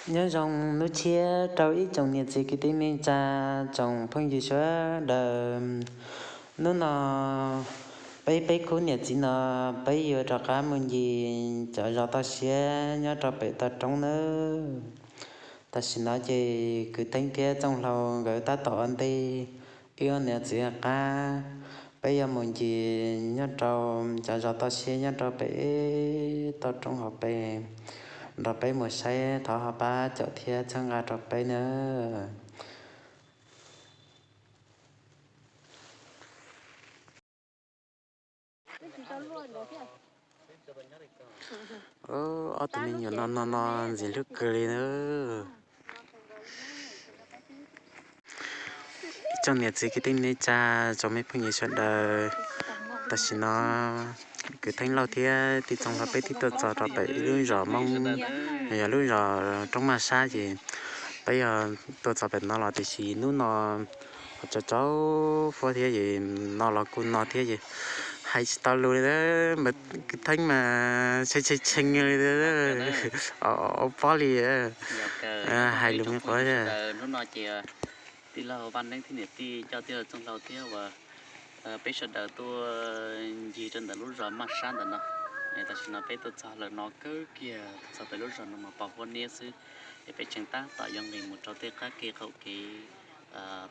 Nyob zoo hnub tshiab rau ib tsoom niam txiv kwv tij neej tsa, tsoom phooj ywg sawv daws. Hnub no peb peb khub niam txiv no peb yuav rov qab mus ncig cov zos toj siab nyob rau pem toj roob nawb. Tam sim no ces kwv Theeb thiab Txooj Hlau nkawd tab tom ua ntej wb ob niam txiv qab. Peb yuav mus ncig nyob rau cov zos toj siab nyob rau pem toj roob hauv pes nrog peb mus saib, thov ho pab caum thiab txhawb nqa rau peb nawb. Ob tug me nyuam no no no ntxim hlub kawg li na. Ib tsoom niam txiv kwv tij neej tsa, tsoom me phooj ywg sawv daws, tam sim no kwv Theeb Lauj thiab tij Txooj Hlau peb twb tuaj txog rau pem ib lub zos Hmoob, yog lub zos Roob Maj Sab ces peb yog tuaj txog pem no los tiam sis hnub no ho tsaus tsaus fuab thiab es no los kuj no thiab ces hais tsis tau lus li, kwv Theeb mas tshee tshee tshee li, au pob li, hais lus me quav. Tij laug Vaj Neeb thiab niam tij coj tij laug Txooj Hlau thiab uas peb sawv daws tuaj ncig rau ntawm lub zos Maj Sab ntawm no. Tam sim no peb tuaj txog lawm no kawg kiag, tuaj txog pem lub zos no mas pos huab niab xwb. Es peb tseem tab tom yuav nqis mus rau tej qab kev qaum kev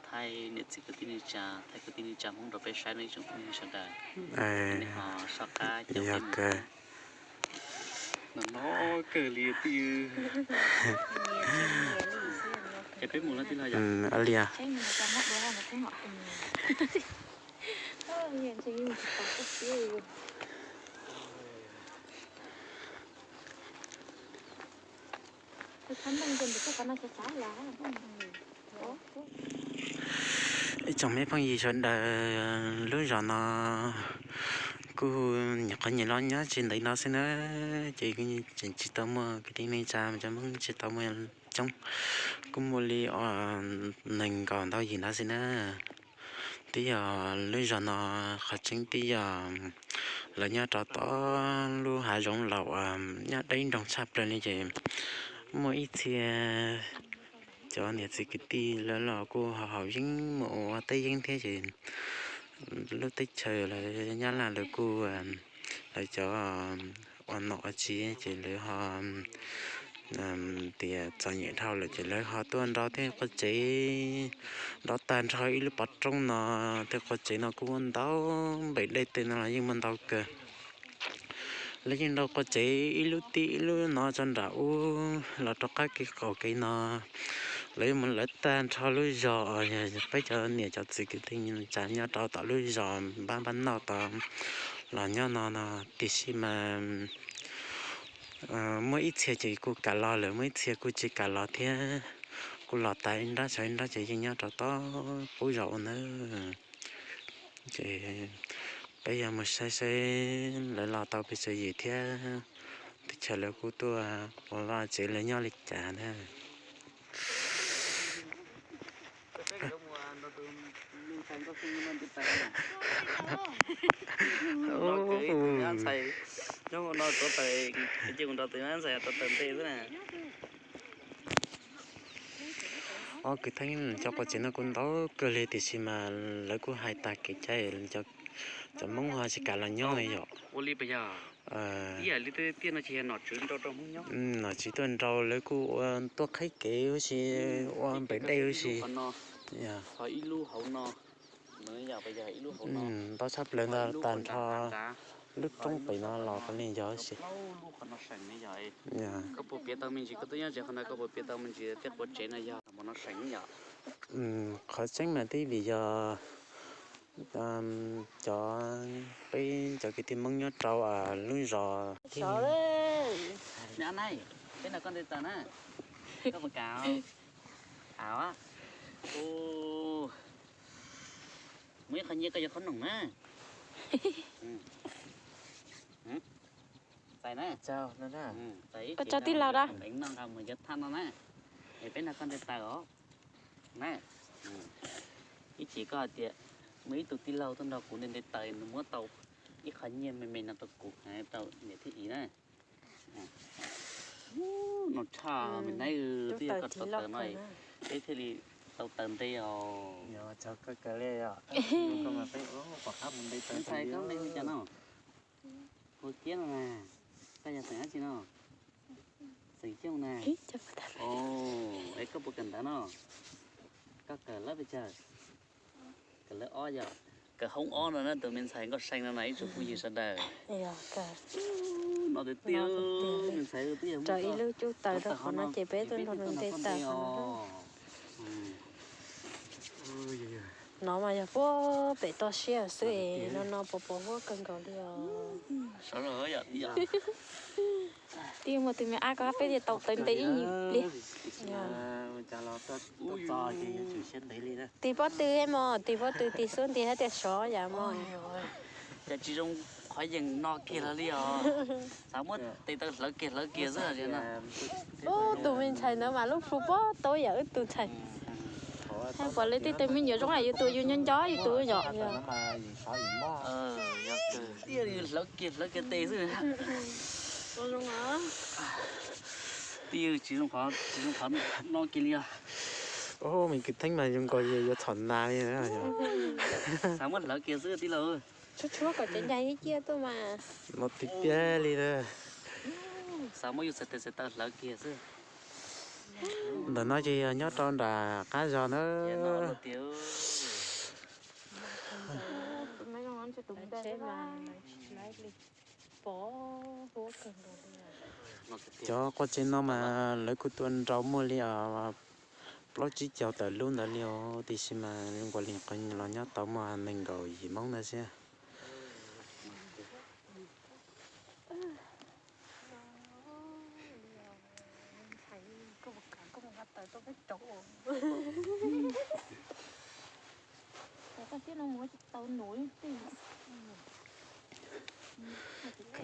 thaij niam txiv kwv tij neej tsa, thaij kwv tij neej tsa Hmoob rau peb saib no ib tsoom phooj ywg sawv daws. Nej ho soj qab caum peb mus. No no kawg li twb. Ces peb mus no tij laug yom? Li. Ib tsoom me phooj ywg sawv daws, lub zos no kuj nyias qhov nyias los nyob tsis ntev no xwb na, ces kuj tseem tsis tau muaj kwv tij neej tsa cov Hmoob tsis tau muaj coob, kuj muaj li nees nkaum ntau yim no xwb na. Twb yog lub zos no qhov tseeb twb yog lawv nyob rau tom lub hav zoov laus uas nyob deb nroog tshaj plaws li ces muaj ib txhia cov niam txiv kwv tij lawv los kuj haus yeeb mus ua teb yeeb thiab ces lub teb chaws lawv Nyab Laj lawv kuj, lawv cov ua nom ua tswv ces lawv ho tias txom nyem dhau lawm ces lawv ho tuaj nrau tej qua tsev, nrau tag nrho ib lub pov roob no. Tej qua tsev no kuj muaj ntau, npem dej tej no los yeej muaj ntau kawg. Lawv yeej nrau qua tsev ib lub tij ib lub no tso nram ub los rov qab kev qaum kev no. Lawv yeej mus lawv tag nrho lub zos, peb cov niam cov txiv kwv tij tsa nyob rau tom lub zos npab npab noj tod los nyob no no, tiam sis mas muaj ib txhia ces kuj kam los lawm, muaj ib txhia kuj tsis kam los thiab, kuj los tas ib nrab xyov ib nrab ces yeej nyob rau tom qub zos ua ntawd. Ces peb yog mus saib saib lawv los tau pes tsawg yim thiab, teb chaws lawv kuj tuaj ua vaj tsev lawv nyob li cas na. Ob kwv Theeb cov qua tsev no kuj ntau kawg li tiam sis mas lawv kuj hais tas kev cai, cov Hmoob ho tsis kam los nyob li yom. Nom tswv tuaj nrau lawv kuj ua tuaj qhib kev huv si, ua npem dej huv si. Ntau tshaj plaws ntag, tag nrho lub roob pem no los qhov li yog huv si. Qhov tseeb mas twb vim yog cov, peb cov kwv tij Hmoob nyob rau lub zos thiab. Muaj ib qho nyiaj koj yuav qhob noom na. Txais na. Koj tso tij laug da. Noj nqa mus cov thaj no na. Es peb nrog koj nte taws os. Na, ib chim koj hais tias muaj ib tug tij laug tuaj nrog kuv nte nte taws, nws muab tau ib qho nyiaj me me no rau kuv, tau niam thiab txiv na. No tshaj me nab, twb yog koj rauv taws no peb thiaj li tau taws nte os. Ntxhais, koj npe hu cas no? Hu kiab no na. Koj yog xeem dab tsi no? Xeem Xyooj na. Es koj puas kawm ntawv no? Koj kawm lab pes tsawg? Kawm lab ob yom. Kawm hoob ob no na, tus me ntxhais Nkauj See no na ib tsoom phooj ywg sawv daws. No tiag tiag, me ntxhais twb yog rau ib lub cub taws rau qhov no ces peb tuaj nrog nws nte taws qhov no. No mas yog puag pem toj siab xwb es no no pos pos huab kawg nkaus li os. Tij muaj tus me ab ko peb thiaj tau taws nte ib nyuag pliag. Tig pob tw mog, tig pob tw tig xub ntiag thiab tias sov yam mog. Cas tsis zoo qhov yeem no kiag los li os. Xav muab tes taw hlawv kiag hlawv kiag xwb. Ub, tus me ntxhais ntawd mas lub plhu pob tau yam wb tus ntxhais. Hais puas li tej tus me nyuam zoo yus tus yus nco nco yus tus yom. Tiag li, hlawv kiag hlawv kiag tes xwb. Tij, tsis zoo qhov, tsis zoo qhov no kiag li os. Ub, me kwv Theeb mas zoo nkaus li yuav txhom nas li na. Xav muab hlawv kiag xwb tij laug. Tshuab tshuab kom cov ncas ib ciaj tuaj mas. No tiag tiag li na. Xav muab yus txhais tes txhais taw hlawv kiag xwb. Ntawm no ces yog nyob rau nram qab zos na. Cov quaj tsev no mas lawv kuj tua nrau muaj li plaub tsib caug tawm lub ntawd li os, tiam sis mas nkaus li qhov los nyob tau muaj nees nkaum yim Hmoob ntawd xwb.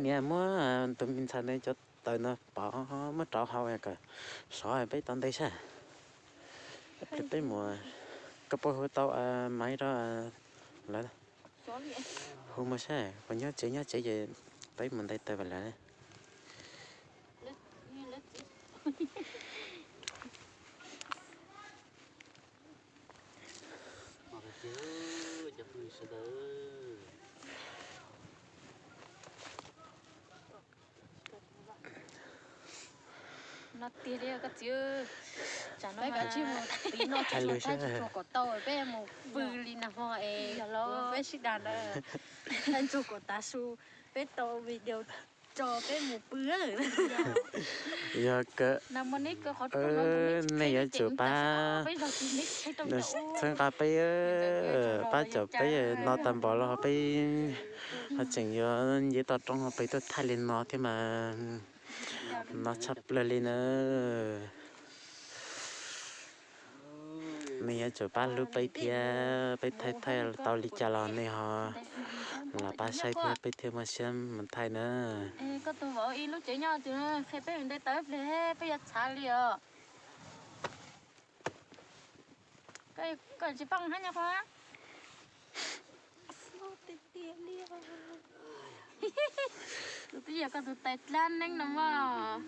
Niam, muab tus me ntxhais ntawd cov taws no pov muab rau hauv kom sov peb tau nte saib. Peb mus, koj puas hu tau Maiv rau lawv? Hu mus saib, puas nyob tsev, nyob tsev ces peb mus nte taws lawm. No tiag li koj txiv, tsam no mas tiv no tsis tshua thaij tsis tshua kom tau, peb mus pw li no es peb sib dag ntawd, thaij tsuag kom tav su peb tau video tso peb mus pw. Yog kawg, nej yuav tsum pab txhawb nqa peb, pab caum peb no tag npaum los peb ho tseem yuav nce toj roob ho peb tuaj thaij li no thiab mas no tshaj plaws li na. Nej yuav tsum pab hlub peb thiab, peb thaij thaij tau li cas los nej ho los pab saib thiab peb thiaj muaj siab mus thaij na. Koj tus vauv ib lub tsev nyob qhia peb nte taws ib pliag peb yuav txhav li os. Koj tsis poj hab nyob qhov. Tus twb yog koj tus tais dlab neeb no mog.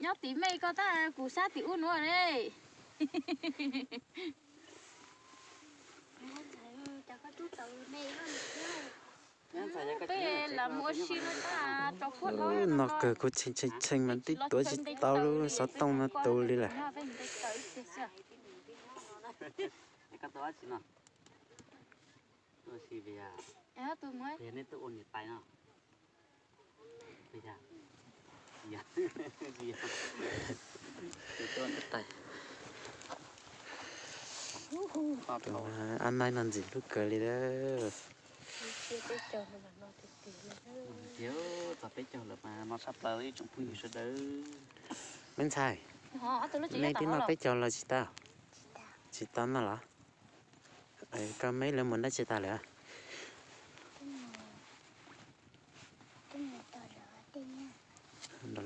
Nyob tim mej koj tab kuv sab tim ub nuav ne. Peb lam mus ua si no tab tso kuj dhau no kawg, kuv tshee tshee tshee mas tib tuav tsis tau lub xov tooj no tus li lawm. Ab naib no ntxim hlub kawg li lawm. Txog peb caug lawm mas no tshaj plaws ib tsoom phooj ywg sawv daws. Me ntxhais, nej twb noj peb caug los tsis tau? Tsis tau noj los? Koj meb lawv mus dab tsi tas lawm?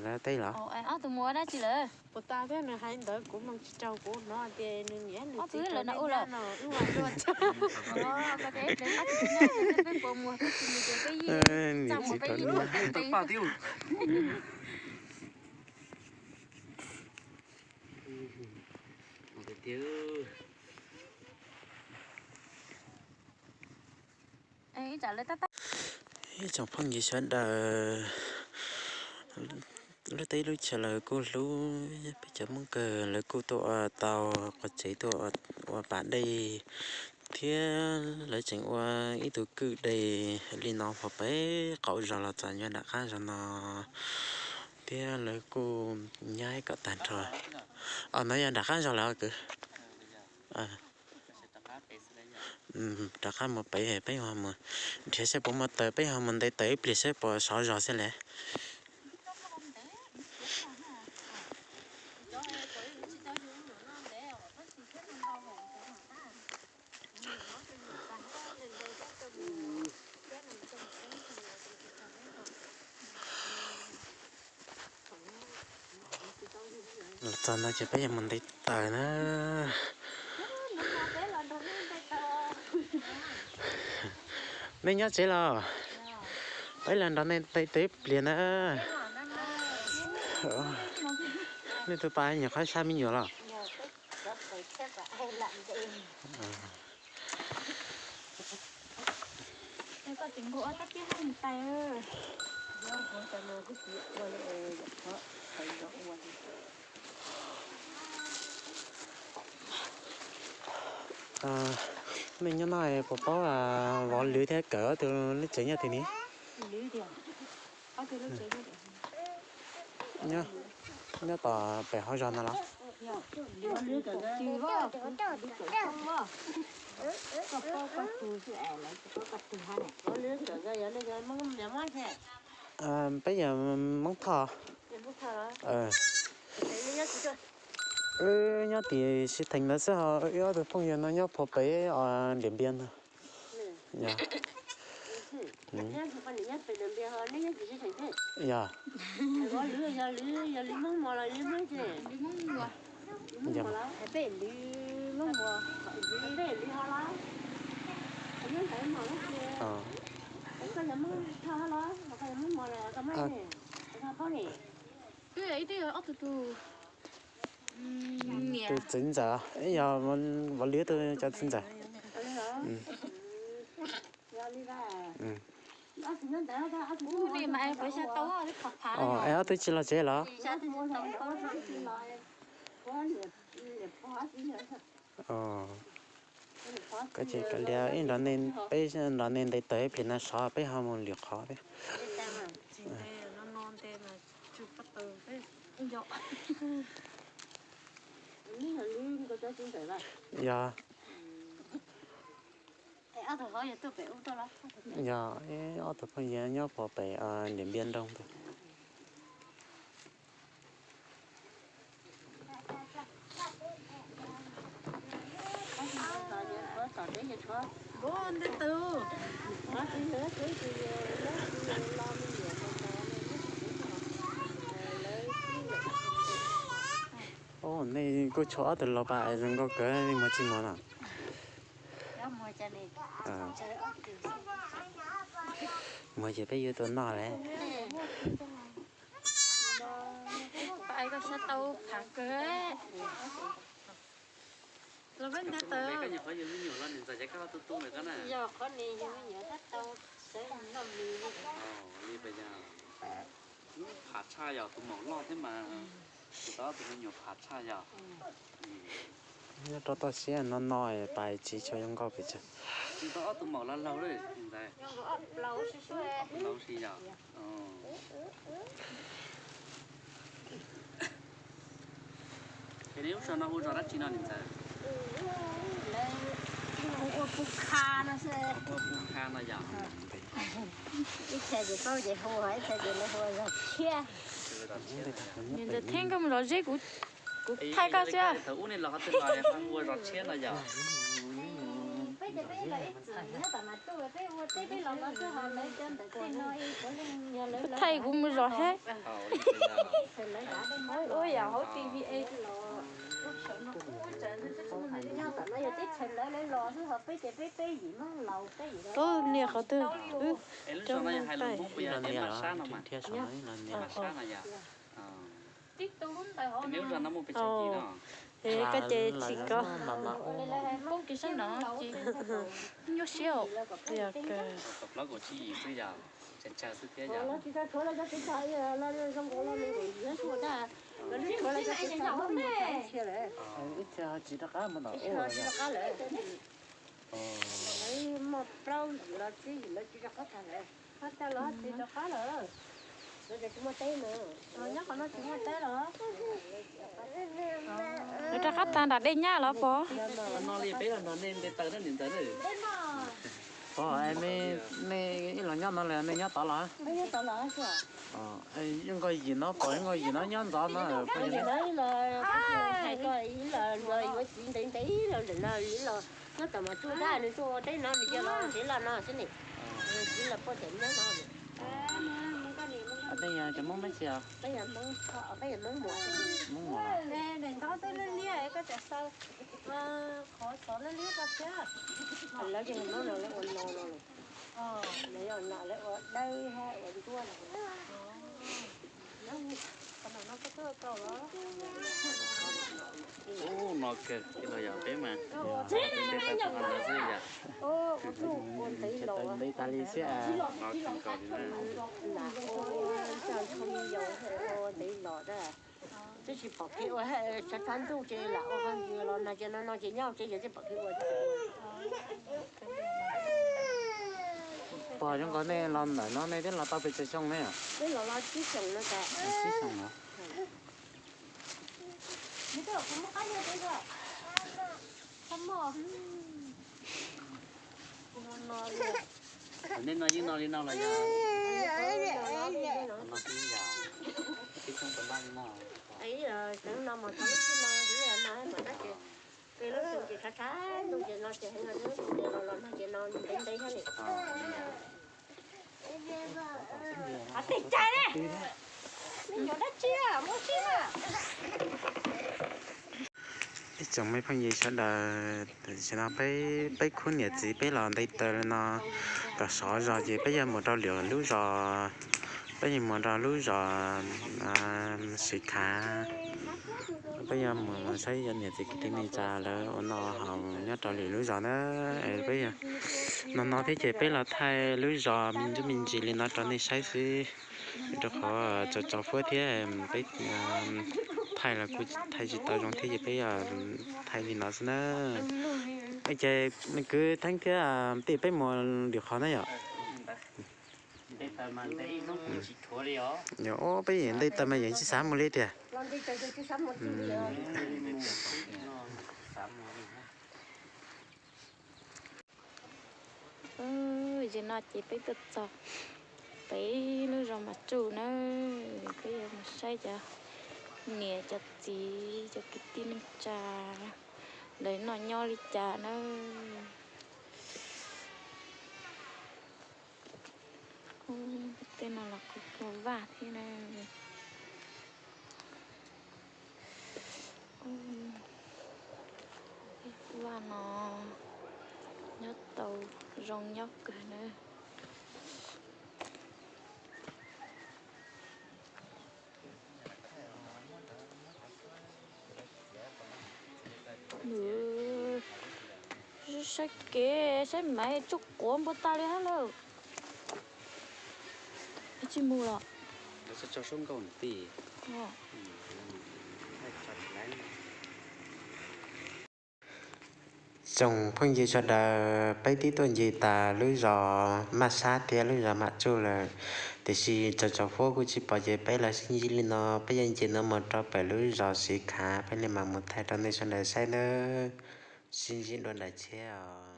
Lawv teb los? Ob tug mus ua dab tsi lawm? Puas tas thiab nws hais ntawd kuv mloog tsis raug, kuv hnov tias nws niam nws txiv lawv no ua lawm. Niam txiv rau Ib tsoom phooj ywg sawv daws, lub teb lub chaw lawv kuj hlub peb cov Hmoob kawg, lawv kuj tuaj ua tau qhov tsev tuaj ua pas dej, thiab lawv tseem ua ib tug kwj deg li no puag pem qaum zos los txog nyob nram qab zos no, thiab lawv kuj nyab kom tag nrho. Os, no yog nram qab zos lawm kwv. Rov qab mus pem, peb ho mus nrhiav saib puas muaj taws, peb ho mus nte taws ib pliag saib puas sov zog xwb lawm. Los txog no ces peb yuav mus nte taws na. Nej nyob tsev los? Peb los nrog nej nte taws ib pliag na. Nej tus pas nyuam qhuav sab me nyuam los? Nej nyob no puas paub Vov Lwv thiab Kawm ob tug lub tsev nyob twg ni? Nyob tom pem hauv zos no los? Peb yog Hmoob Thoj. Wb nyob tim Siv Thees ntawd xwb, ho wb ob tug phooj ywg no nyob puag pem Diam Npias no. Yog. Tus txiv ntxawm, yog Vov Lwv tus cov txiv ntxawm. Es ob tug tsis los tsev los? Koj ces kav liam, ib nrog nej, peb nrog nej nte taws ib pliag no sov peb ho mus lwm qhov thiab. Yog. Yog, ob tug phooj ywg nyob puag pem Diam Npias nroog ntag. Ub, nej kuj tshuav ob tug laus pas zoo nkauj kawg, mus tsis mus no? Mus ces peb yuav tua noj lawm. Los peb ntiav tawm. Phav tshaj yog tus maum loj thiab mas, tus tau ob tug me nyuam phav tshaj yog. Nyob rau toj siab no no pais tsis tshua zoo nkauj pes tsawg. Tus tau ob tug maum laus laus lawm ntxawm. Laus si yog. Ces nej lub zos no hu zos dab tsi no niam ntxawm? Hu ua Pub Kha no xwb. Hu ua Pub Kha no yog. Ib txhia ces paub ces hu, ib txhia ces lawv hu ua Zos Tshiab. Niam ntxawm Theeb, koj mus zov zeb, kuv thaij koj xwb. Thaum ub nej los qhov twg los hu ua Zos Tshiab no yog? Thaij kuv mus zov thiab. Ua yam hauv T V A. Tus niag qhov twg? Wb cov Hmoob Thaib. Los niam los, thiab saum no los niam. Es koj ces tsis koj. Nyuaj siab. Ib txhia tsis rov qab mus tom ub lawm. Muaj plaub yim los tsib yim lawv tsis rov qab tag lawm. Tsis rov qab lawm. Lawv tias tsis muaj teb na. Nyob qhov no tsis muaj teb los? Lawv rov qab tag nram dej nyab los pom. No li peb los nrog nej nte taw na niam ntxawm na. Pom, nej ib los nyob no los nej nyob tod los? Yeej nkauj yim no pom, yeej nkauj yim no nyob ntxov no. Hais ko ib los yuav txiv ntev ntev los ntawm no los nyob tom mas tsuj dab nws tuaj ua teb no nws cia los txiv los no xwb ne. Txiv los poj tseem nyob no. Peb yog cov Hmoob Mab Xia? Peb yog Hmoob, peb yog Hmoob Muas. Hmoob Muas. Ntawm nraud twb liab liab, koj tseem xaws qhov xov liab liab rau thiab. Lawv cov Hmoob no lawv ua no no. Lawv yog no lawv ua dawb hab ua nruab no. Ub, no kawg li los yog peb mas. Ntev tas li xwb. Twb tsis pom kev ua, tshav tshav ntuj ces lam ua qhov ntawd los no ces no no ces nyob ces yog twb pom kev ua. Pog, zoo nkaus nej los ntawm no nej twb los tau pes tsawg xyoo ne? Twb los los tsib xyoos no tas. Tsib xyoos no. Nej no yeej no li no los yog? No xwb yog. Tsib xyoo tau npaj li no. Ib los xyov no mas tau lub sij no, ib los no mas dab tsi. Peb lub xyoo ces tshav tshav ntuj ces no ces heev, lub xyoo ces los los no ces no ntev ntev thiab li. Qhov tej cai ne, me nyuam dab tsi muaj tsi na. Ib tsoom me phooj ywg sawv daws, tam sim no peb, peb khub niam txiv peb los nte taws li no tom sov zos ces peb yuav mus rau lwm lub zos, peb yuav mus rau lub zos Siv Khav. Peb yuav mus saib cov niam txiv kwv tij neej tsa lawv ua noj haus nyob rau lwm lub zos na. Peb, no no thiab ces peb los thaij lub zos me ntsis me ntsis li no rau nej saib xwb, rau qhov tsaus tsaus fuab thiab peb thaij los kuj thaij tsis tau zoo thiab ces peb thaij li no xwb na. Ces kwv Theeb thiab tij peb mus lwm qhov na yom. Yog peb yeej nte taws mas yeej tsis xav mus li tiag. Zaum no ces peb tuaj txog pem lub zos Mam Tsuj na, peb yuav mus saib cov niam cov txiv cov kwv tij neej tsa lawv noj nyob li cas na. Tej no los kuj vaj thiab na. Vaj no nyob tau zoo nyob kawg na. Saib kev saib maiv tsuj quav npua tas li hab lauj. Tsis mus los? Tsoom phooj ywg sawv daws, peb twb tuaj nce tas lub zos Maj Sab thiab lub zos Mam Tsuj lawm, tiam sis tsaus tsaus fuab kuj tsis pom ces peb los sib ntsib li no, peb yuav nce no mus rau pem lub zos Siv Khav peb li mam mus thaij rau nej sawv daws saib nawb. Sib ntsib dua nram tsheb os.